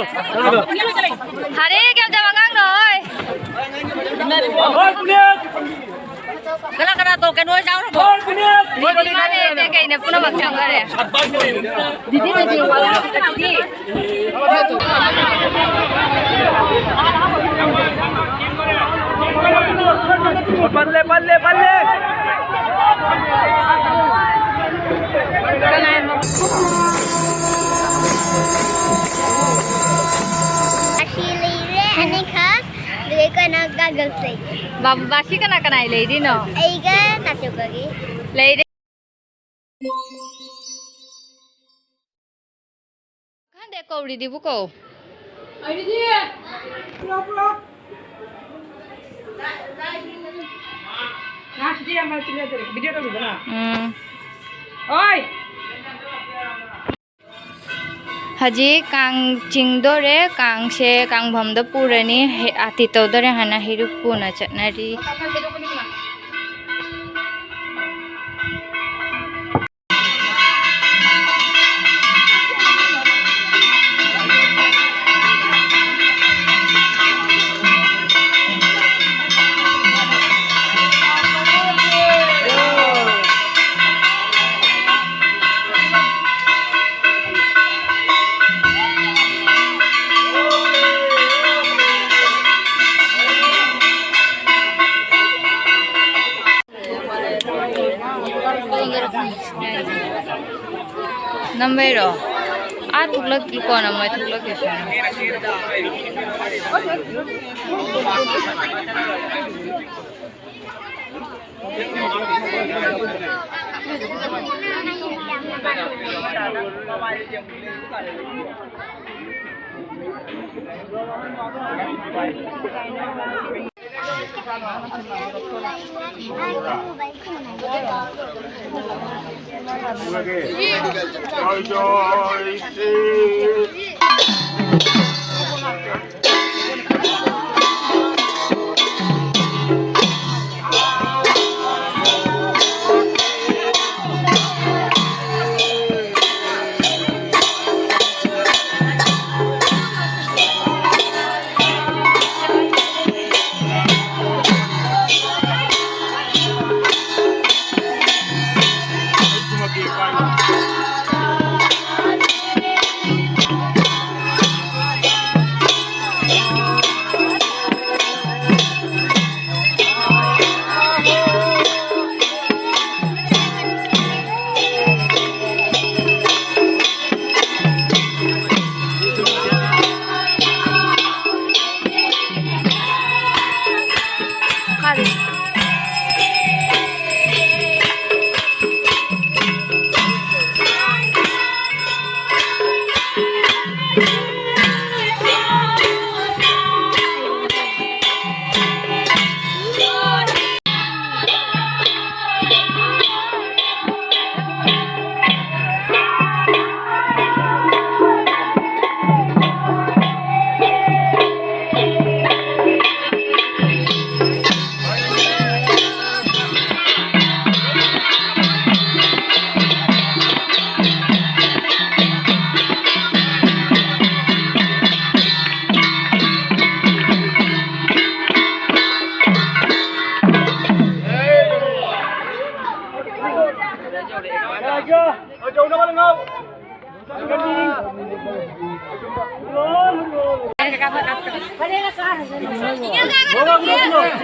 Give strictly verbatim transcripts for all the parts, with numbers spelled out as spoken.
ꯍꯔꯦ ꯀꯌꯥꯝ ꯆꯥꯕ ꯑꯉꯥꯡꯅꯣ, ꯍꯣꯏ꯫ ꯀꯅꯥ ꯀꯅꯥ ꯇꯧ-, ꯀꯩꯅꯣ ꯍꯣꯏ ꯆꯥꯎꯔꯕꯣ? ꯃꯥꯅꯦ, ꯏꯕꯦ ꯀꯩꯅꯦ, ꯄꯨꯝꯅꯃꯛ ꯆꯪꯈꯔꯦ꯫ ꯄꯜꯂꯦ, ꯄꯜꯂꯦ, ꯄꯜꯂꯦ꯫ ꯑꯁꯤ ꯂꯩꯔꯦ, ꯑꯅꯤꯈꯛ꯫ ꯑꯗꯨꯒ ꯑꯩꯈꯣꯏꯅ goggles ꯂꯩꯔꯦ꯫ ꯕꯥꯕꯨ ꯕꯥꯁꯤ ꯀꯅꯥ ꯀꯅꯥ ꯂꯩꯔꯤꯅꯣ? ꯑꯩꯒ ꯇꯥꯆꯧꯒꯒꯤ꯫ ꯂꯩꯔꯦ꯫ ꯈꯪꯗꯦ, ꯀꯧꯔꯤꯗꯨꯕꯨ ꯀꯧ꯫ ꯎꯝ꯫ ꯍꯧꯖꯤꯛ ꯀꯥꯡ ꯆꯤꯡꯗꯣꯔꯦ, ꯀꯥꯡꯁꯦ ꯀꯥꯡꯐꯝꯗ ꯄꯨꯔꯅꯤ, ꯍꯦ-, ꯑꯥꯇꯤ ꯇꯧꯗꯣꯔꯦ ꯍꯥꯏꯅ ꯍꯩꯔꯨꯛ ꯄꯨꯅ ꯆꯠꯅꯔꯤ꯫ ꯅꯝꯕꯩꯔꯣ? ꯑꯥ ꯊꯣꯛꯂꯛꯀꯤ, ꯀꯣꯟꯅ ꯃꯣꯏ ꯊꯣꯛꯂꯛꯀꯦ ꯁ꯭ꯋꯥꯏꯗ꯫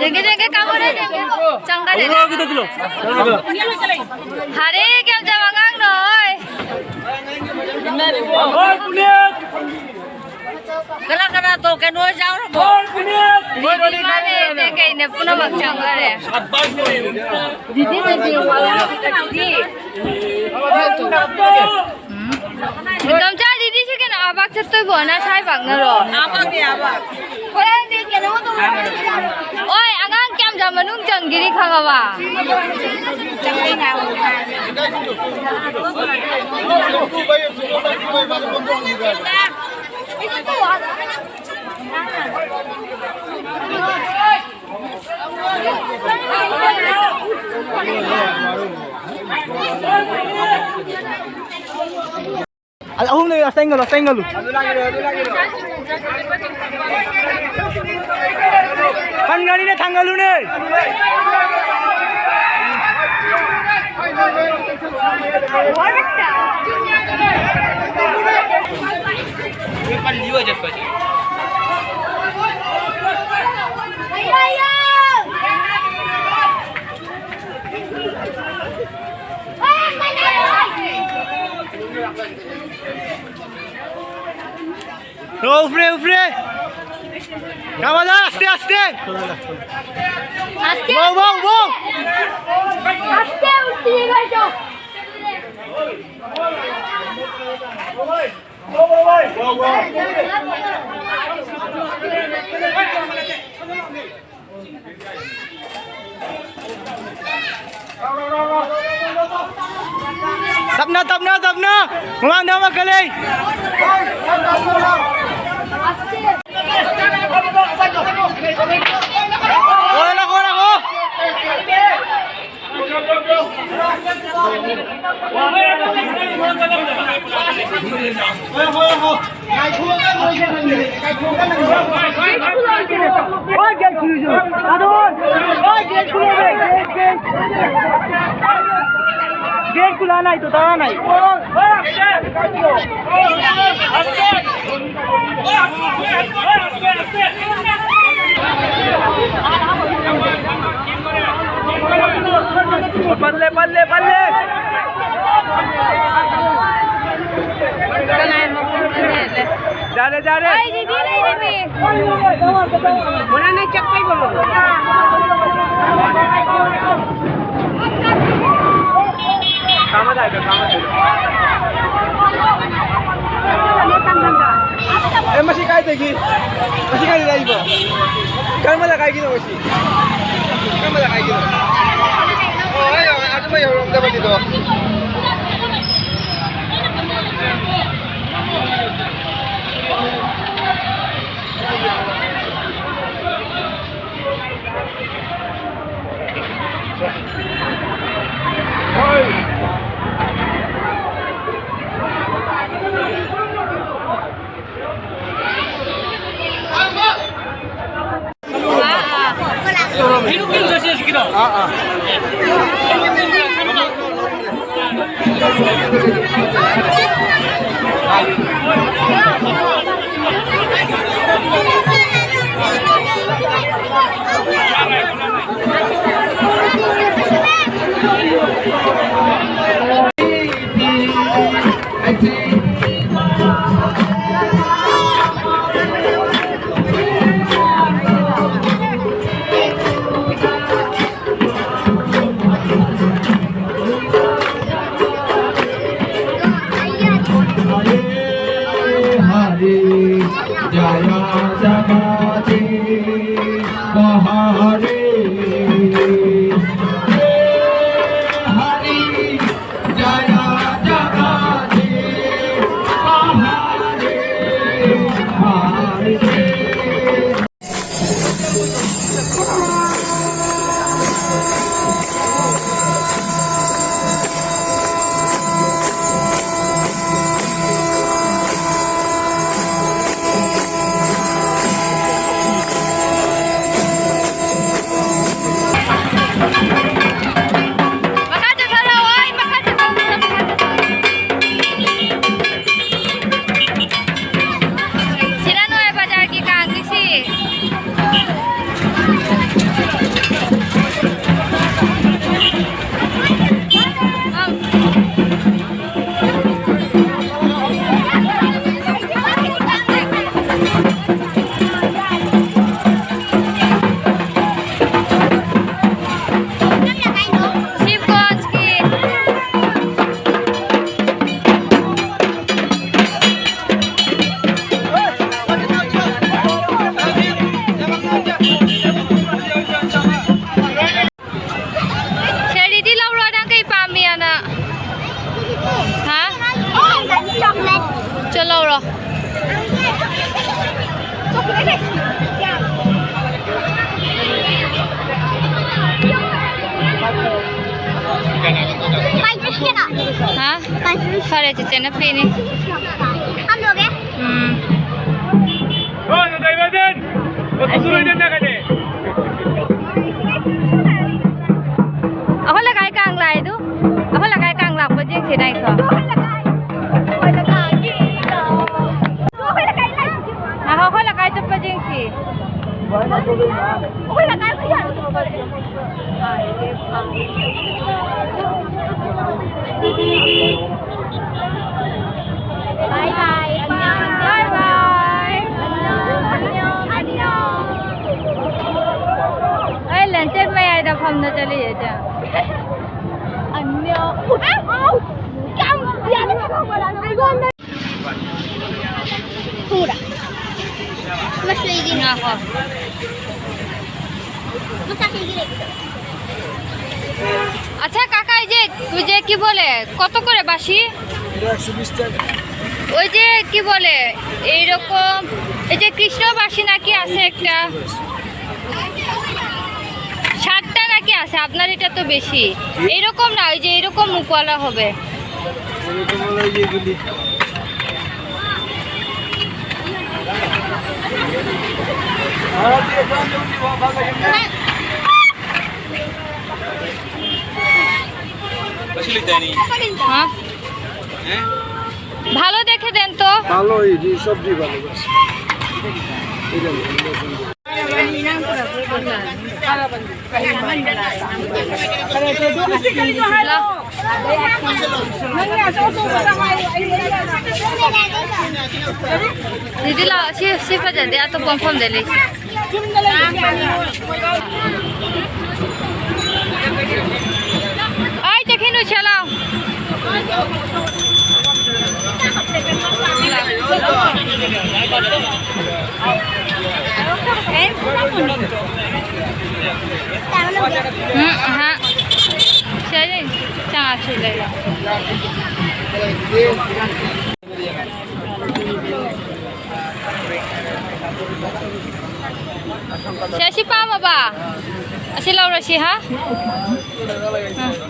ꯌꯦꯡꯒꯦ, ꯌꯦꯡꯒꯦ, ꯀꯥꯃꯣꯅꯦ, ꯌꯦꯡꯒꯦ꯫ ꯆꯪꯒꯅꯤ꯫ ꯐꯔꯦ, ꯀꯌꯥꯝ ꯆꯝꯕ ꯑꯉꯥꯡꯅꯣ, ꯍꯣꯏ꯫ ꯀꯅꯥ ꯀꯅꯥ ꯇꯧ-, ꯀꯩꯅꯣ ꯌꯥꯎꯔꯕꯣ? ꯃꯥꯅꯦ, ꯀꯩꯅꯦ, ꯄꯨꯝꯅꯃꯛ ꯆꯪꯈꯔꯦ꯫ ꯎꯝ꯫ ꯏꯗꯣꯝꯆꯥ, ꯗꯤꯗꯤꯁꯤ ꯀꯩꯅꯣ, ꯑꯥꯕꯥꯛ ꯆꯠꯇꯣꯏꯕꯣ? ꯅꯁꯥꯏ ꯄꯥꯛꯅꯔꯣ? ꯍꯣꯔꯦꯟꯗꯤ ꯀꯩꯅꯣ ꯇꯧꯔꯣ꯫ ꯑꯣꯏ, ꯑꯉꯥꯡ ꯀꯌꯥꯝ ꯌꯥꯝ ꯃꯅꯨꯡ ꯆꯪꯒꯤꯅꯤ ꯈꯪꯉꯕ? ꯑꯍꯨꯝ ꯂꯩꯔꯦ, ꯑꯁꯇꯪꯒꯜꯂꯨ, ꯑꯁꯇꯪꯒꯜꯂꯨ꯫ ꯊꯥꯡꯒꯠꯂꯤꯅꯦ, ꯊꯥꯡꯒꯠꯂꯨꯅꯦ꯫ ꯎꯐ꯭ꯔꯦ, ꯎꯐ꯭ꯔꯦ꯫ ꯀꯃꯂꯥ, ꯑꯁꯇꯦ, ꯑꯁꯇꯦ꯫ ꯑꯁꯇꯦ꯫ ꯋꯥꯎ, ꯋꯥꯎ, ꯋꯥꯎ꯫ ꯑꯁꯇꯦ, ꯎꯐ꯭ꯔꯦ, ꯋꯥꯎ꯫ ꯇꯞꯅ, ꯇꯞꯅ, ꯇꯞꯅ꯫ ꯃꯃꯥꯡꯗ ꯑꯃꯈꯛ ꯂꯩ꯫ ꯍꯣꯏ, ꯂꯥꯛꯑꯣ, ꯂꯥꯛꯑꯣ꯫ Gate खुला नहीं तो ताला नहीं। ꯌꯥꯔꯦ, ꯌꯥꯔꯦ꯫ ꯑꯩꯗꯤ ꯃꯤ ꯂꯩꯔꯝꯃꯦ꯫ ꯃꯣꯔꯥ ꯅꯪ ꯆꯠꯄꯩ ꯕꯣꯂꯣ꯫ ꯀꯥꯃꯗꯥꯏꯗ, ꯀꯥꯃꯗꯥꯏꯗ꯫ ꯑꯦ, ꯃꯁꯤ ꯀꯥꯏꯗꯒꯤ? ꯃꯁꯤ ꯀꯥꯏꯗ ꯂꯥꯛꯏꯕ? ꯀꯔꯝꯕ ꯂꯩꯀꯥꯏꯒꯤꯅꯣ ꯃꯁꯤ? ꯀꯔꯝꯕ ꯂꯩꯀꯥꯏꯒꯤꯅꯣ? ꯑꯣ, ꯑꯩ ꯑꯗꯨꯃ ꯌꯧꯔꯝꯗꯕꯅꯤꯗꯣ꯫ ꯃꯈꯥ ꯆꯠꯊꯔꯛꯑꯣ, ꯑꯩ ꯃꯈꯥ ꯆꯠꯊꯔꯛꯑꯣ, ꯃꯈꯥ ꯆꯠꯊꯔꯛꯑꯣ꯫ ꯁꯤꯗ ꯅꯣꯏ ꯐꯔꯦ, ꯆꯤꯆꯦꯅ ꯄꯤꯅꯤ꯫ हम लोग हैं। ꯎꯝ꯫ ꯑꯩꯈꯣꯏ ꯂꯩꯀꯥꯏ ꯀꯥꯡ ꯂꯥꯛꯏꯗꯨ, ꯑꯩꯈꯣꯏ ꯂꯩꯀꯥꯏ ꯀꯥꯡ ꯂꯥꯛꯄ ꯌꯦꯡꯁꯤ ꯅꯥꯏꯀꯣ꯫ ꯉꯥꯏꯈꯣ, ꯑꯩꯈꯣꯏ ꯂꯩꯀꯥꯏ ꯆꯠꯄ ꯌꯦꯡꯁꯤ꯫ ꯑꯩꯈꯣꯏ ꯂꯩꯀꯥꯏ ꯆꯠꯄ ꯌꯦꯡꯁꯤ꯫ Bye bye. Bye bye. ꯑꯩ ꯂꯦꯟꯆꯦꯠ ꯃꯌꯥꯏꯗ ꯐꯝꯗ ꯆꯠꯂꯤꯁꯦ꯫ ꯑꯅꯤꯌꯣ꯫ ꯄꯨꯔꯥ꯫ ꯉꯥꯏꯈꯣ꯫ আচ্ছা কাকা, এই যে তুই যে কি বলে, কত করে বাঁশি? এটা একশো বিশ টাকা। ওই যে কি বলে, এইরকম, এই যে কৃষ্ণ বাঁশি নাকি আছে একটা, ষাটটা নাকি আছে, আপনার এটা তো বেশি। এইরকম না, ওই যে এরকম মুখওয়ালা হবে। আমি তো মনে হয় যে এগুলি। আসলে জানি। হ্যাঁ? হ্যাঁ? ভালো দেখে দেন তো। ভালো, এই যে সবজি ভালো, বাস। এই যে ভালো, সুন্দর। দিদি, লাও, সি, সি পাজা দে, আতো পম পম দে লে। আই, দেখে নু চালাও। ꯎꯝ, ꯑꯍꯥ꯫ ꯁꯦ, ꯆꯥꯁꯤ ꯂꯩꯔꯣ꯫ ꯁꯦ, ꯑꯁꯤ ꯄꯥꯝꯃꯕ? ꯑꯁꯤ ꯂꯧꯔꯁꯤ, ꯍꯥ? ꯎꯝ꯫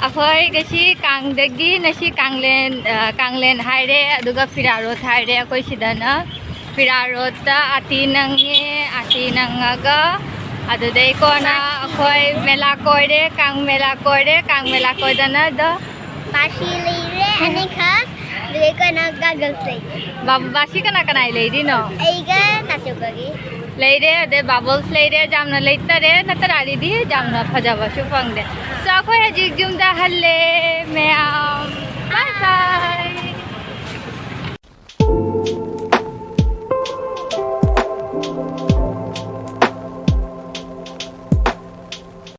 ꯑꯩꯈꯣꯏ ꯉꯁꯤ ꯀꯥꯡꯗꯒꯤ, ꯉꯁꯤ ꯀꯥꯡꯂꯦꯟ, ꯑ, ꯀꯥꯡꯂꯦꯟ ꯍꯥꯏꯔꯦ, ꯑꯗꯨꯒ ꯐꯤꯔꯥꯔꯣꯠ ꯍꯥꯏꯔꯦ꯫ ꯑꯩꯈꯣꯏ ꯁꯤꯗꯅ ꯐꯤꯔꯥꯔꯣꯠꯇ ꯑꯥꯇꯤ ꯅꯪꯉꯦ, ꯑꯥꯇꯤ ꯅꯪꯉꯒ ꯑꯗꯨꯗꯩ ꯀꯣꯟꯅ ꯑꯩꯈꯣꯏ ꯃꯦꯂꯥ ꯀꯣꯏꯔꯦ, ꯀꯥꯡ ꯃꯦꯂꯥ ꯀꯣꯏꯔꯦ꯫ ꯀꯥꯡ ꯃꯦꯂꯥ ꯀꯣꯏꯗꯅ ꯑꯗꯣ ꯃꯥꯁꯤ ꯂꯩꯔꯦ ꯑꯅꯤꯈꯛ, ꯑꯗꯨꯗꯩ ꯀꯣꯟꯅ ꯒꯥꯒꯜꯁ ꯂꯩꯔꯦ꯫ ꯕꯥ-, ꯕꯥꯁꯤ ꯀꯅꯥ ꯀꯅꯥ ꯂꯩꯔꯤꯅꯣ? ꯑꯩꯒ ꯇꯥꯆꯧꯒꯒꯤ꯫ ꯂꯩꯔꯦ, ꯑꯗꯩ ꯕꯥꯕꯜꯁ ꯂꯩꯔꯦ, ꯌꯥꯝꯅ ꯂꯩꯇꯔꯦ, ꯅꯠꯇ꯭ꯔꯥꯗꯤꯗꯤ ꯌꯥꯝꯅ ꯐꯖꯕꯁꯨ ꯐꯪꯗꯦ꯫ So, ꯑꯩꯈꯣꯏ ꯍꯧꯖꯤꯛ ꯌꯨꯝꯗ ꯍꯜꯂꯦ, ꯃꯌꯥꯝ꯫